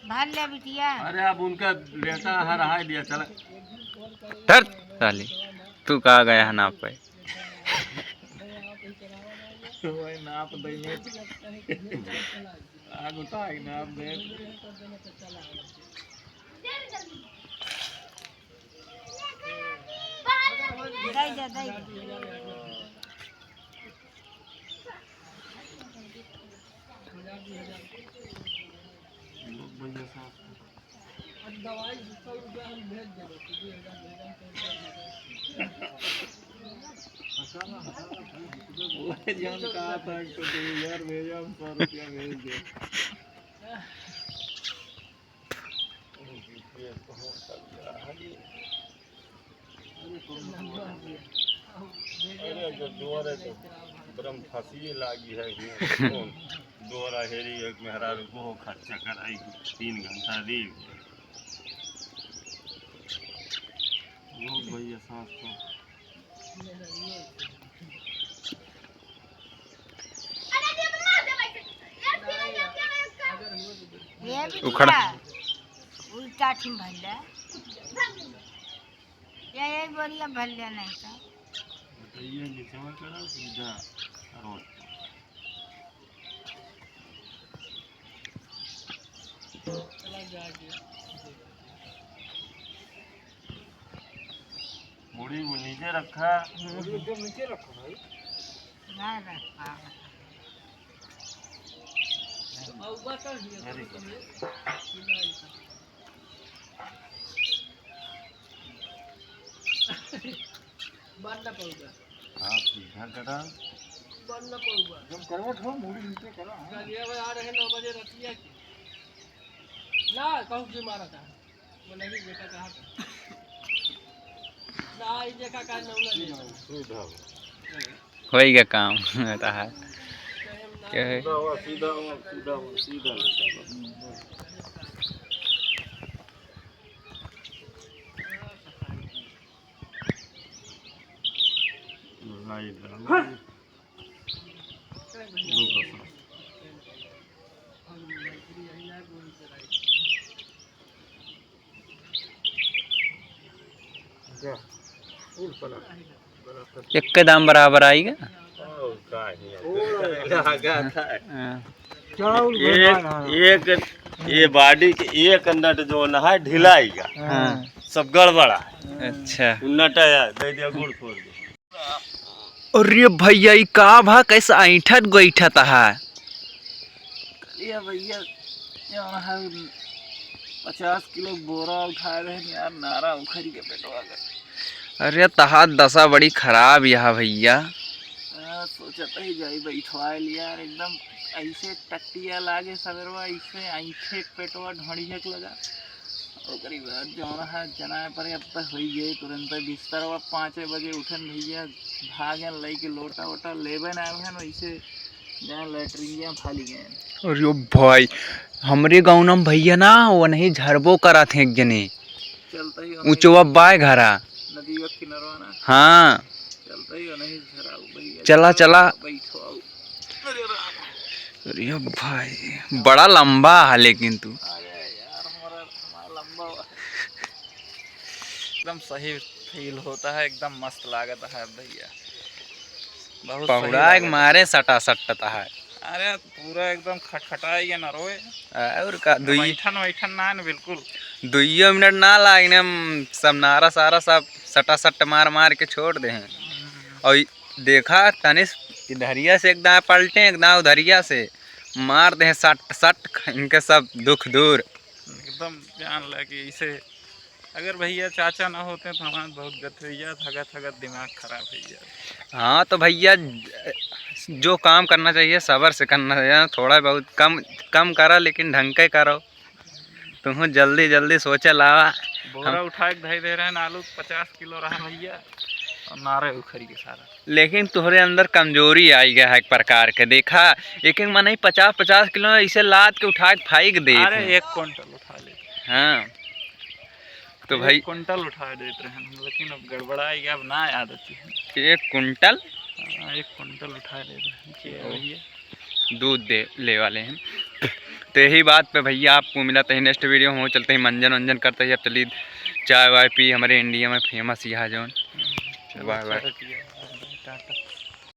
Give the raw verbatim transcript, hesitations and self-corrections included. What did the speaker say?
भर ले बिटिया। अरे, अब उनका बेटा है, रहा दिया, चला। धर साली, तू कहाँ गया है नाप पे? वही नाप दे में। आग उठा, आग नाप दे। दे दे, दे दे। अरे, जो दोहरे तो ब्रह्म फांसी लागी है, ये कौन? दोहरा हेरी एक मेहरारू को खर्चा कराई, तीन घंटा दी। वो भैया सांस तो। ये भी उखड़ा। क्या? उल्टा ठिन भइला। ये एक बोरिया भर ले नहीं तो। तो ये नीचे में करा, सीधा रोड। मुड़ी को नीचे रखा। मुड़ी एकदम नीचे रखो भाई। ना रखा। Very good। बंद पौधा। हाँ, सीधा करा। बंद पौधा। एकदम करवट हो, मुड़ी नीचे करा, हाँ। चलिए, अब आ रहे नौ बजे रतिया की। ना, कहूँ जी मारा था। वो नहीं, जेका कहा था। ना, ई जेका कहा, नौ ना जेका। सीधा हो। होई गया काम, तहार। क्या है? सीधा हो, सीधा हो, सीधा हो, सीधा हो। एक दाम बराबर आइगा। हाँ। एक, एक, ये body के एक nut जो ना है, ढिलाइगा। हाँ। सब गड़बड़ा है। अच्छा। उ nut है, दे दिया, गुड़ फोड़ दिया। अरे भैया, ई का भा, कैसे ऐंठत गोइठत है? अरे भैया, यहाँ है पचास किलो बोरा उठाए रहे यार, नारा उखड़ के पेटवा गए। अरे तहार दशा बड़ी खराब यहाँ भैया। हाँ, सोचत ही जाई बैठवाए लिया यार, एकदम ऐसे टट्टिया लागे सवेरवा, ऐसे ऐंठे पेटवा ढोड़िया के लगा। ओकरी बाद जौन है जनाए पर अब तो होई गए, तुरंत बिस्तरवा पाँचे बजे उठन भैया, भागन लइके लोटा वोटा लेबे ना आवेन, वैसे जाए लैट्रिनिया फाली गए। अरे ओ भाई, हमरे गाँव में भैया ना, वो नहीं झरबो करा थे एक जने। चलता ही उचवा बाय घरा। नदी का किनारवा ना। हाँ। चलता ही नहीं झराऊ भैया। चला, चला। बैठो आओ। अरे राम। अरे भाई, बड़ा लंबा है लेकिन तू। अरे यार, हमारा, हमारा लंबा हुआ। एकदम सही feel होता है, एकदम मस्त लागत है भैया। बहुत सही पहुड़ा एक लागत है। मारे सटा सटता है। अरे पूरा एकदम खटखटाई गया ना रोए। और का, दुई बैठन वैठन ना है ना बिल्कुल। दुइयो मिनट ना लागने, हम सब नारा सारा सब सटा सट मार मार के छोड़ दे हैं। हम्म। और देखा तनिस इधरिया से एक दाएं पलटे, एक दाएं उधरिया से मार दे हैं सट सट, इनके सब दुख दूर। एकदम जान लगे इसे। अगर भैया चाचा ना होते तो हमारे बहुत गत भैया, थका थका दिमाग खराब हो गया। हाँ तो भैया, जो काम करना चाहिए सबर से करना चाहिए, थोड़ा बहुत कम, कम करा लेकिन ढंग के करो। तुम जल्दी जल्दी सोचे लावा। बोरा हम उठा के धई दे रहे हैं, आलू पचास किलो रहा भैया, और नारे उखड़ के सारा। लेकिन तोहरे अंदर कमजोरी आई गया है एक प्रकार के। देखा, एक एक मनई पचास पचास किलो इसे लाद के उठा के फाइक देत अरे हैं। एक कुंटल उठा लेते। हाँ। तो एक भाई कुंटल उठा देते हैं हम, लेकिन अब गड़बड़ा गया, अब ना याद आती है। एक कुंटल? हाँ, एक कुंटल उठा लेते हैं। क्या ओ। भैया? दूध दे, ले वाले हैं। तो यही बात पे भैया आपको मिला तो next video में चलते ही मंजन वंजन करते ही। अब चलिए चाय वाय पी, हमरे इंडिया में famous यह जौन। Bye bye.